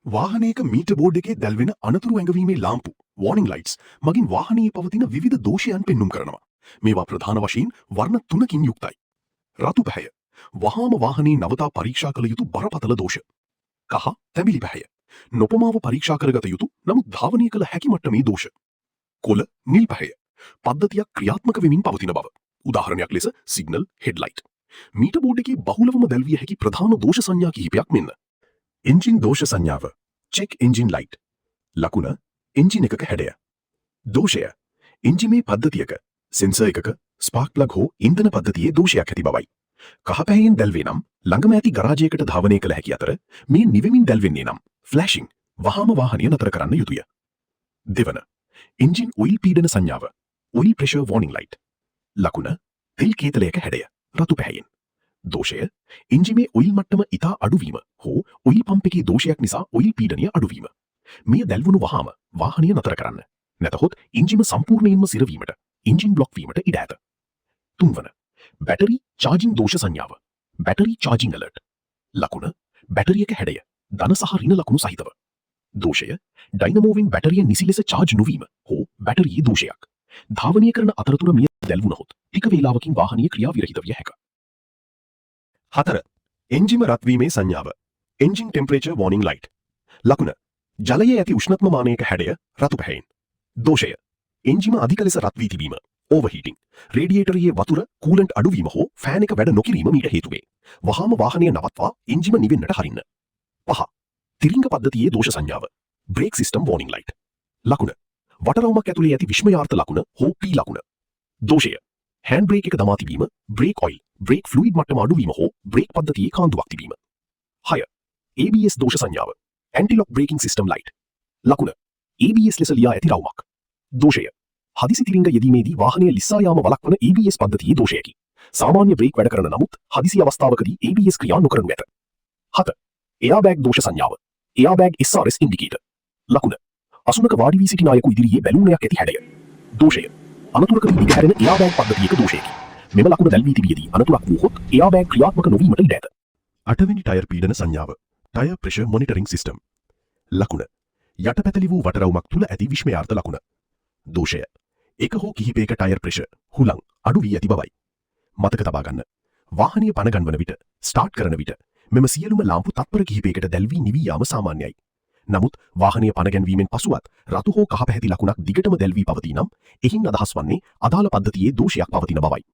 වාහනයක metre board එකේ දැල්වෙන අනතුරු ඇඟවීමේ ලාම්පු, warning lights මගින් වාහනයේ පවතින විවිධ දෝෂයන් පෙන්නුම් කරනවා. මේවා ප්‍රධාන වශයෙන් වර්ණ තුනකින් යුක්තයි. රතු පැහැය. වහාම වාහනේ නවතා පරීක්ෂා කළ යුතු බරපතල දෝෂ. කහ තැඹිලි පැහැය. නොපමාව පරීක්ෂා කරගත යුතු, නමුත් ධාවනය කළ හැකි මට්ටමේ දෝෂ. කොළ නිල් පැහැය. පද්ධතියක් ක්‍රියාත්මක වෙමින් පවතින බව. උදාහරණයක් ලෙස සිග්නල්, හෙඩ්ලයිට්. මීටර් බෝඩ් එකේ බහුලවම දැල්විය හැකි ප්‍රධාන දෝෂ සංඥා කිහිපයක් මෙන්න. එන්ජින් දෝෂ සංඥාව, චෙක් එන්ජින් ලයිට්. ලකුණ එන්ජින් එකක හැඩය. දෝෂය එන්ජිමේ පද්ධතියක, සෙන්සර් එකක, ස්පාර්ක් ප්ලග් හෝ ඉන්ධන පද්ධතියේ දෝෂයක් ඇති බවයි. කහ පැහැයෙන් දැල්වේ නම් ළඟම ඇති ගරාජයකට ධාවනය කළ හැකි අතර, මේ නිවෙමින් දැල්වෙන්නේ නම්, ෆ්ලෑෂිං, වහාම වාහනය නතර කරන්න යුතුය. දෙවන, එන්ජින් ඔයිල් පීඩන සංඥාව, ඔයිල් ප්‍රෙෂර් වෝනිං ලයිට්. ලකුණ තෙල් කේතලයක හැඩය, රතු පැහැයෙන්. දෝෂය එන්ජිමේ ඔයිල් මට්ටම ඉතා අඩුවීම හෝ ඔයිල් පම්ප් එකේ දෝෂයක් නිසා ඔයිල් පීඩනය අඩුවීම. මෙය දැල්වුණු වහාම වාහනය නතර කරන්න. නැතහොත් එන්ජිම සම්පූර්ණයෙන්ම සිරවීමට, එන්ජින් බ්ලොක් වීමට ඉඩ ඇත. තුන්වන, බැටරි චාජිං දෝෂ සංඥාව, බැටරි චාජිං ඇලර්ට්. ලකුණ බැටරියක හැඩය, ධන සහ ඍණ ලකුණු සහිතව. දෝෂය ඩයිනමෝවෙන් බැටරිය නිසි ලෙස චාර්ජ් නොවීම හෝ බැටරියේ දෝෂයක්. ධාවනය කරන අතරතුර මෙය දැල්වුණහොත් ටික වේලාවකින් වාහනය ක්‍රියා විරහිත විය හැක. හතර, එන්ජිම රත්වීමේ සංඥාව, එන්ජින් ටෙම්පරේචර් වෝනිං ලයිට්. ලකුණ ජලයේ ඇති උෂ්ණත්ම මානයක හැඩය, රතු පැහැයෙන්. දෝෂය එන්ජිම අධික ලෙස රත් වී තිබීම, ඕවර්හීටිං. රේඩියේටරයේ වතුර කූලන්ට් අඩුවීම හෝ ෆෑන් එක වැඩ නොකිරීම මීට හේතු වේ. වහාම වාහනය නවත්වා එන්ජිම නිවෙන්නට හරින්න. පහ, තිරිංග පද්ධතියේ දෝෂ සංඥාව, බ්‍රේක් සිස්ටම් වෝනිං ලයිට්. ලකුණ වටරවුමක් ඇතුලේ ඇති විස්මයාර්ථ ලකුණ හෝ P ලකුණ. දෝෂය හෑන්ඩ් බ්‍රේක් එක දමා තිබීම, බ්‍රේක් ඔයිල්, බ්‍රේක් ෆ්ලුයිඩ් මට්ටම අඩුවීම හෝ බ්‍රේක් පද්ධතියේ කාන්දුවක් තිබීම. 6, ABS දෝෂ සංඥාව, ඇන්ටි ලොක් බ්‍රේකිං සිස්ටම් ලයිට්. ලකුණ ABS ලෙස ලියා ඇති රවුමක්. දෝෂය හදිසි තිරිංග යෙදීමේදී වාහනය ලිස්සා යාම වළක්වන ABS පද්ධතියේ දෝෂයකි. සාමාන්‍ය බ්‍රේක් වැඩ කරන නමුත් හදිසි අවස්ථාවකදී ABS ක්‍රියා නොකරනු ඇත. 7, එයාබෑග් දෝෂ සංඥාව, එයාබෑග් SRS indicator. ලකුණ අසුනක වාඩි වී සිටින අයෙකු ඉදිරියේ බැලූනයක් ඇති හැඩය. දෝෂය අනතුරකදී දිගහැරෙන එයාබෑග් පද්ධතියක දෝෂයකි. මෙම ලකුණ දැල්වී තිබියදී අනතුරක් වූහොත් එයාබෑග් ක්‍රියාත්මක නොවීමට ඉඩ ඇත. අටවෙනි, ටයර් පීඩන සංඥාව, ටයර් ප්‍රෙෂර් මොනිටරිං සිස්ටම්. ලකුණ යටපැතලි වූ වටරවුමක් තුල ඇති විස්මයාර්ථ ලකුණ. දෝෂය එක හෝ කිහිපයක ටයර් ප්‍රෙෂර්, හුලං අඩු වී ඇති බවයි. මතක තබා ගන්න. වාහනය පණ ගන්වන විට, ස්ටාර්ට් කරන විට මෙම සියලුම ලාම්පු තත්පර කිහිපයකට දැල්වී නිවී යාම සාමාන්‍යයි. නමුත් වාහනය පණ ගැන්වීමෙන් පසුවත් රතු හෝ කහ පැහැති ලකුණක් දිගටම දැල්වී පවතී නම්, එහින් අදහස් වන්නේ අදාළ පද්ධතියේ දෝෂයක් පවතින බවයි.